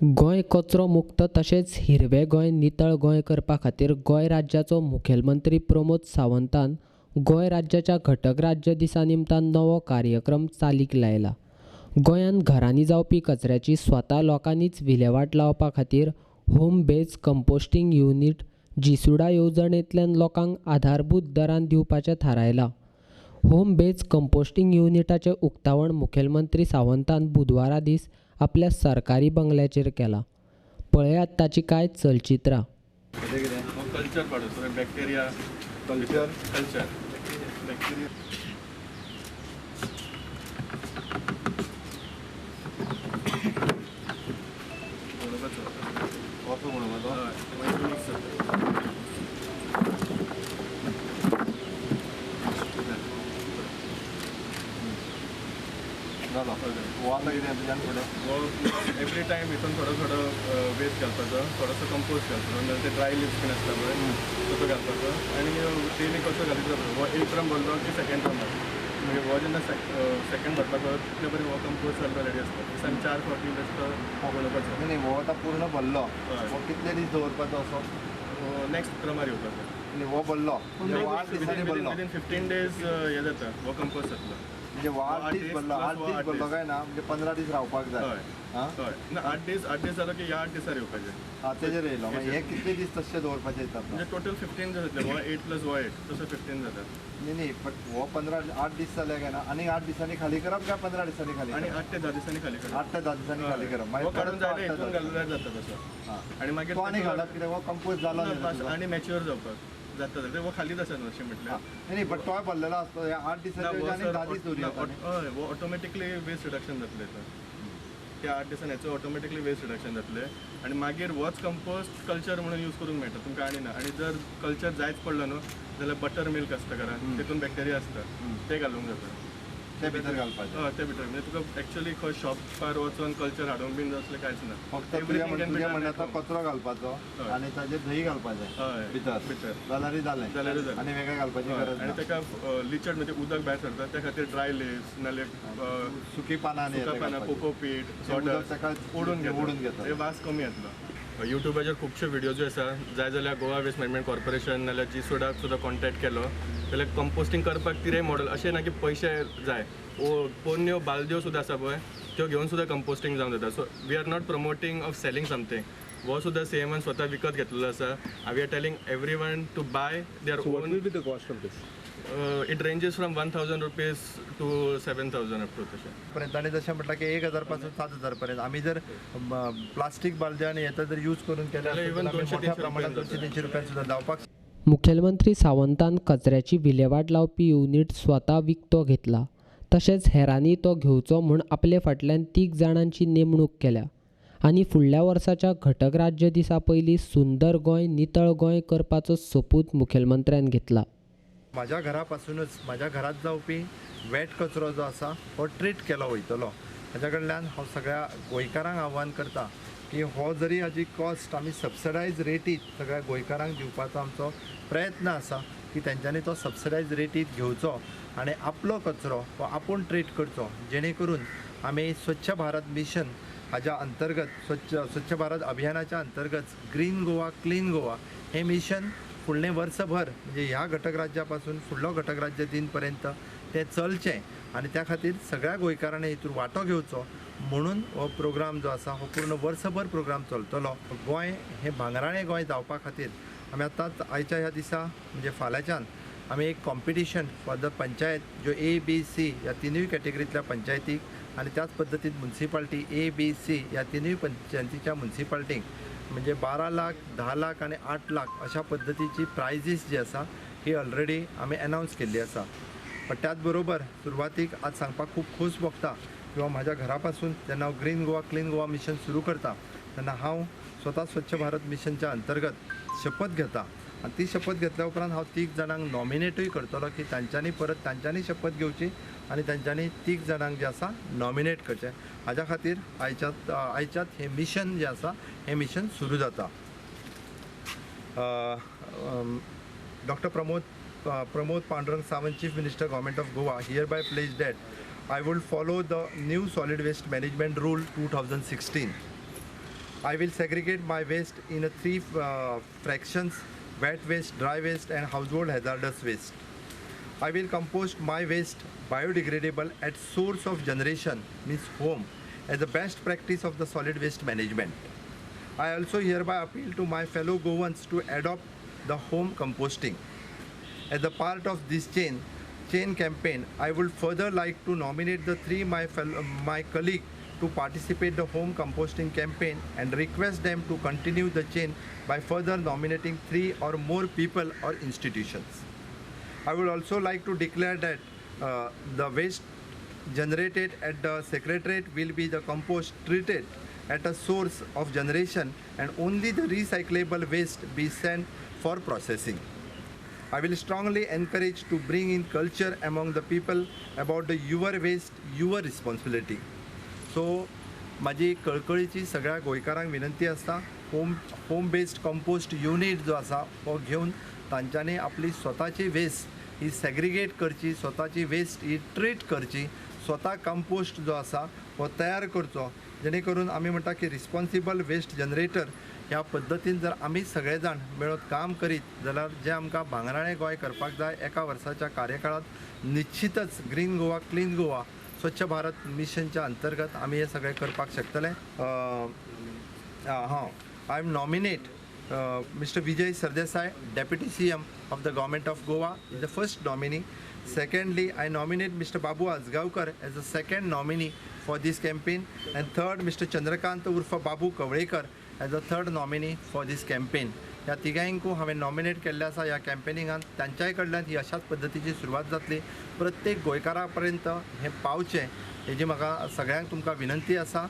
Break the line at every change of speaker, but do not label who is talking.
गोंय कचरो मुक्त तशेंच हिरवें गोंय नितळ गोंय करपा खातीर गोंय राज्याचो मुखेलमंत्री प्रमोद सावंतान गोंय राज्याच्या घटक राज्य दिसा निमतान नवो कार्यक्रम चालीक लायला. गोंयांत घरांनी जावपी कचऱ्याची स्वता लोकांनीच विलेवाट लावपा खातीर होम बेज कंपोस्टींग युनीट जीसुडा येवजणेंतल्यान लोकांक आधारभूत दरान दिवपाचें थारायलां. होम बेज कंपोस्टींग युनिटाचें उक्तावण मुखेलमंत्री सावंतान बुधवारा दीस आपल्या सरकारी बंगल्याचेर केला. पळयात ताची कांय चलचित्रां.
कल्चर पाडो bacteria culture culture bacteria every time हितून थोडो थोडो वेस्ट घालपाचो, थोडोसो कंपोस्ट घालपाचो, नाल्यार ते ड्राय लिव्स बीन आसता पळय तसो घालपाचो आनी डेली कसो घालीत जाता. हो एक ड्रम भरलो की सेकेंड ड्रम मागीर हो जेन्ना सेकेंड भरपाचो तितले बरें हो कंपोस्ट जाल्लो रेडी आसता. दिसान 4 फावटी बेश्टो बनोवपाचो.
न्ही हो आतां पूर्ण भरलो हो कितले दीस दवरपाचो असो
नेक्स्ट ड्रमार येवपाचो.
न्ही हो भरलो 8 दिसांनी भरलो
विदीन 15 डेज हे जाता हो कंपोस्ट जातलो.
म्हणजे 8 दीस भरलो 8 दीस भरलो काय ना म्हणजे 15 दीस रावपाक जाय.
हय ना 8 दीस 8 दीस जालो की ह्या 8 दिसार येवपाचें.
आं तेजेर येयलो. मागीर हे कितले दीस तशें दवरपाचें येतात
म्हणजे टोटल 15 जातले. हो 8 प्लस हो 8 तसो 15 जाता.
न्ही न्ही बट हो 15 8 दीस जाले काय ना आनी 8 दिसांनी खाली करप काय 15 दिसांनी खाली?
आनी 8 ते 10 दिसांनी खाली करप.
8 ते 10 दिसांनी खाली करप.
मागीर काडून जाय हितून घालून जाता तसो. आनी मागीर
तो आनी घालप कित्याक हो कंपोज जालो
आनी मॅच्युअर जावपाक जाता जाल्यार हो खालीच आसा न्हू अशें म्हटल्यार.
न्ही बट तोय भरलेलो आसता ह्या 8 दिसांनी आनी 10 दीस दवरुया.
हय हो ऑटोमॅटिकली वेस्ट रिडक्शन जातलें. त्या 8 दिसान हेचो ऑटोमॅटिकली वेस्ट रिडक्शन जातलें आनी मागीर होच कंपोस्ट कल्चर म्हणून यूज करूंक मेळटा तुमकां. आनी ना आनी जर कल्चर जायच पडलो न्हू जाल्यार बटर मिल्क आसता घरान तितून बॅक्टेरिया आसता ते घालूंक जाता.
ते भितर घालपाचें.
हय ते भितर म्हणजे तुका एक्चुअली खंय शॉपार वचून कल्चर हाडूंक बीन असलें कांयच ना.
फक्त तुज्या म्हणण्याचो कचरो घालपाचो आनी ताजेर दही घालपाचें भितर
भितर
जाल्यारूय जालें
जाल्यारूय जालें
आनी वेगळें घालपाची गरज.
आनी ताका लिचड म्हणजे उदक भायर सरता त्या खातीर ड्राय लिव्स नाल्यार
सुकी पानां
पानां कोकोपीट ओडून
ओडून घेता
ते वास कमी येतलो. युट्यूबाचेर खुबशे व्हिडियोजूय आसा. जाय जाल्यार गोवा वेस्ट मॅनेजमेंट कॉर्पोरेशन नाल्यार जीसुडाक सुद्दां कॉन्टेक्ट केलो जाल्यार कंपोस्टींग करपाक कितेंय मॉडल अशें ना की पयशे जाय. पोन्न्यो बालद्यो सुद्दां आसा पळय त्यो घेवन सुद्दां कंपोस्टींग जावन जाता. So we are not promoting of selling something. हो सुद्दां सीएमान स्वता विकत घेतलेलो आसा. We are telling every one to buy their own.
What will be the cost of this?
It ranges from 1000 rupees to 7000 up to तशें
पर्यंत. आनी जशें म्हटलां की 1000 पासून 7000 पर्यंत आमी जर प्लास्टीक बालद्यो आनी हें जर यूज करून केलें मोठ्या प्रमाणात 200-300 रुपयांत सुद्दां जावपाक.
मुखेलमंत्री सावंतान कचऱ्याची विलेवाट लावपी युनीट स्वता विकतो घेतला तशेंच हेरांनी तो घेवचो म्हूण आपले फाटल्यान 3 जाणांची नेमणूक केल्या आनी फुडल्या वर्साच्या घटक राज्य दिसा पयलीं सुंदर गोंय नितळ गोंय करपाचो सोपूत मुखेलमंत्र्यान घेतला.
म्हाज्या घरापासूनच म्हाज्या घरांत जावपी वेट कचरो जो आसा हो ट्रीट केलो वयतलो. हाज्या कडल्यान हांव सगळ्या गोंयकारांक आव्हान करता की हो जरी हाजी कॉस्ट आमी सबसिडायज रेटीत सगळ्या गोंयकारांक दिवपाचो आमचो प्रयत्न आसा की तेंच्यांनी तो सबसिडायज रेटीत घेवचो आनी आपलो कचरो हो आपूण ट्रीट करचो जेणे करून आमी स्वच्छ भारत मिशन हाज्या अंतर्गत स्वच्छ भारत अभियानाच्या अंतर्गत ग्रीन गोवा क्लीन गोवा हें मिशन फुडलें वर्सभर म्हणजे ह्या घटक राज्या पासून फुडलो घटक राज्य दिन पर्यंत तें चलचें आनी त्या खातीर सगळ्या गोंयकारांनी हितून वांटो घेवचो म्हणून हो प्रोग्राम जो आसा हो पूर्ण वर्सभर प्रोग्राम चलतलो. गोंय हें भांगराळें गोंय जावपा खातीर आमी आतांच आयच्या ह्या दिसा म्हणजे फाल्यांच्यान आमी एक कॉम्पिटिशन फॉर the panchayat ज्यो ए बी सी ह्या तिनूय कॅटेगरींतल्या पंचायतीक आनी त्याच पद्दतीन मुन्सिपाल्टी ए बी सी ह्या तिनूय पंचायतीच्या मुन्सिपाल्टींक म्हणजे 12 लाख 10 लाख आनी 8 लाख अशा पद्दतीची प्रायजीस जी आसा ही ऑलरेडी आमी एनावन्स केल्ली आसा. पण त्याच बरोबर सुरवातीक आज सांगपाक खूब खोस भोगता किंवा म्हाज्या घरा पासून जेन्ना हांव green Goa clean Goa mission सुरू करता तेन्ना हांव स्वता स्वच्छ भारत मिशनच्या अंतर्गत शपथ घेता आनी ती शपथ घेतल्या उपरांत हांव 3 जाणांक नॉमिनेटूय करतलो की तांच्यांनी परत तांच्यांनी शपथ घेवची आनी तांच्यांनी 3 जाणांक जें आसा नॉमिनेट करचें. हाज्या खातीर आयच्यात हें मिशन जें आसा हें मिशन सुरू जाता. Doctor Pramod Pandurang Sawant, Chief Minister, Government of Goa, hereby pledge that I will follow the new Solid Waste Management Rule 2016. I will segregate my waste in a three fractions: wet waste, dry waste and household hazardous waste. I will compost my waste biodegradable at source of generation, means home, as the best practice of the solid waste management. I also hereby appeal to my fellow Goans to adopt the home composting. As a part of this chain campaign, I would further like to nominate the three my colleague to participate the home composting campaign and request them to continue the chain by further nominating 3 or more people or institutions. I would also like to declare that the waste generated at the secretariat will be the compost treated at a source of generation and only the recyclable waste be sent for processing. I will strongly encourage to bring in culture among the people about the your waste, your responsibility. So म्हाजी कळकळीची सगळ्या गोंयकारांक विनंती आसा, home based compost unit जो आसा हो घेवन तांच्यांनी आपली स्वताची वेस्ट ही सेग्रिगेट करची, स्वताची वेस्ट ही ट्रीट करची, स्वता कंपोस्ट जो आसा हो तयार करचो, जेणे करून आमी म्हणटा की रिस्पॉन्सिबल वेस्ट जनरेटर ह्या पद्दतीन जर आमी सगळे जाण मेळून काम करीत जाल्यार जें आमकां भांगराळें गोंय करपाक जाय एका वर्साच्या कार्यकाळांत निश्चितच ग्रीन गोवा, क्लीन गोवा, स्वच्छ भारत मिशनच्या अंतर्गत आमी हें सगळें करपाक शकतले. हांव I am nominate Mister Vijay Sardesai, deputy CM of the government of Goa, is the first nominee. Secondly, I nominate Mister Babu Ajgaonkar as the second nominee for this campaign, and third, Mister Chandrakant Urfa Babu Kavlekar as the third nominee for this campaign. ह्या तिगांकूय हांवें nominate केल्लें आसा ह्या कॅम्पेनिंगान. तांच्याय कडल्यान ही अशाच पद्दतीची सुरवात जातली. प्रत्येक गोंयकारा पर्यंत हें पावचें हेजी म्हाका सगळ्यांक तुमकां विनंती आसा.